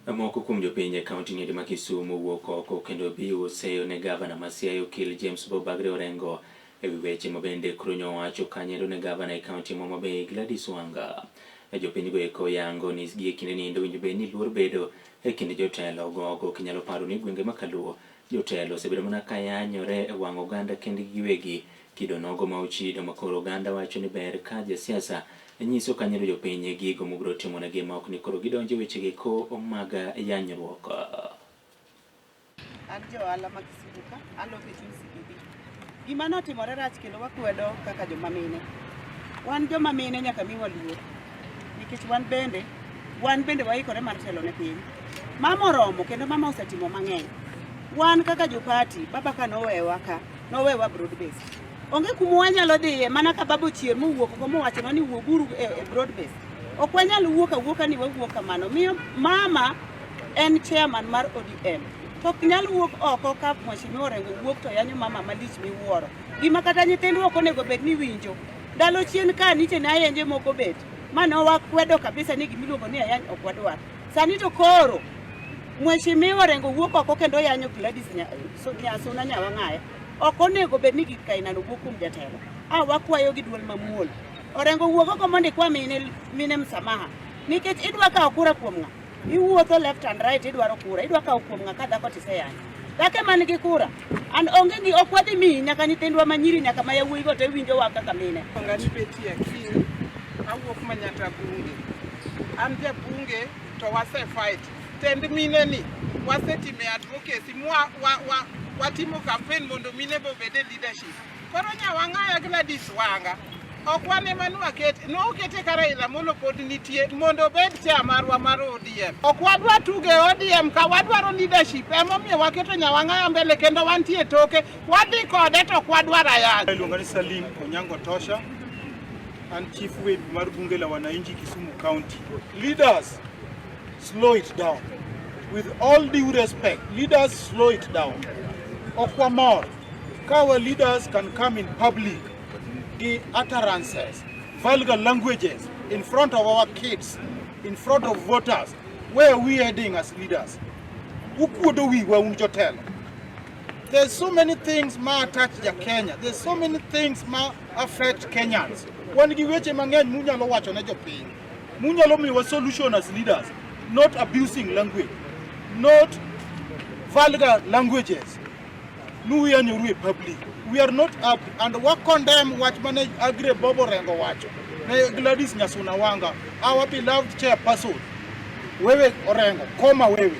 Moko kuom jopiny e kaunti ni ma Kisumu wuok oko kendo biwo seyo ne gavana ma Siaya Okil James Bob Aggrey Orengo e wi weche ma bende koro nyowacho kanyo ne gavana e kaunti ma Homa Bay Gladys Wanga. Jopiny go eko yango ni gie kinde ni endo winjo bed ni luor bedo e kind jotelo gogo kinyalo paro ni gwenge ma Kaluo jotelo osebedo mana ka yanyore e wang' oganda kendgi giwegi kido nogo ma ochido ma koro oganda wacho ni ber ka jasiasa nyiso kanyo jopiny gigo mobiro timonegi ma ok ni koro gidonjo e wechegi eko mag yanyruok. An ja ohala ma Kisumu ka, aloko e chuny CBD. Gima notimore rach kendo wakwedo kaka joma mine. Wan joma mine nyaka miwa luor nikech wan bende wan bende waikore mar telo ne piny. Mama oromo kendo mama osetimo mang'eny. Wan kaka jopati, baba ka nowewa ka, nowewa broad base. Onge kuma wanyalo dhiye mana ka baba ochier mowuok oko mowachonwa ni wuoguru e, e broad base. Ok wanyal wuok awuoka ni wawuok kamano. Miyo mama en chairman mar ODM. To ok nyal wuok oko ka Mheshimiwa Orengo wuok to yanyo mama malich miwuoro. Gima kata nyithindwa ok onego bed ni winjo. Ndalo chien ka nitie ne ayenje moko bet ma ne wakwedo kabisa ni gimiluongo ni ayany ok wadwar. Sani to koro Mheshimiwa Orengo wuok oko kendo yanyo Gladys Nyasuna Nyawang'aya. Ok onego bed ni gik kainano wuok kuom jatelo. A wakwayo gi duol mamuol. Orengo wuok oko mondo ikwa mine, mine msamaha. Nikech idwa kawo kura kuom ng'a? Iwuotho left and right idwaro kura. Idwa kawo kuom ng'a ka dhako tiseyanyo. Dhako ema nigi kura. An onge gi ok wadhi miyi nyaka nyithindwa ma nyiri nyaka ma yawuoyi go te winjowa kaka mine. Iluonga ni Betty Akinyi, awuok Manyatta Bunge. An jabunge to wase fight. Tend mine ni wasetime advocacy mwa wa, wa, watimo campaign mondo mine be obed e leadership. Koro Nyawang'aya Gladys Wanga ok wan ema nwakete, nokete ka Raila Amolo pod nitie mondo obed chair marwa mar ODM. Ok wadwa tugo e ODM ka wadwaro leadership, emomiyo waketo Nyawang'aya mbele kendo wantie toke, wadhi kode to ok wadwar ayany. Iluonga ni Salim Onyango Tosha, an Chief Whip mar Bunge la Wananchi Kisumu County. Leaders, slow it down. With all due respect, leaders slow it down. Ok wamor ka our leaders can come in public gi utterances, vulgar languages in front of our kids, in front of voters. Where are we heading as leaders? Ukuodo wiwa un jotelo. There's so many things ma attach ja Kenya. There's so many things ma affect Kenyans. Wan gi weche mang'eny munyalo wacho ne jopiny. Munyalo miyowa solution as leaders, not abusing language, not vulgar languages. Nuyanyoru e public. We are not happy and wa condemn wach mane Aggrey Bob Orengo wacho ne Gladys Nyasuna Wanga, our beloved chairperson. Wewe Orengo, koma wewe.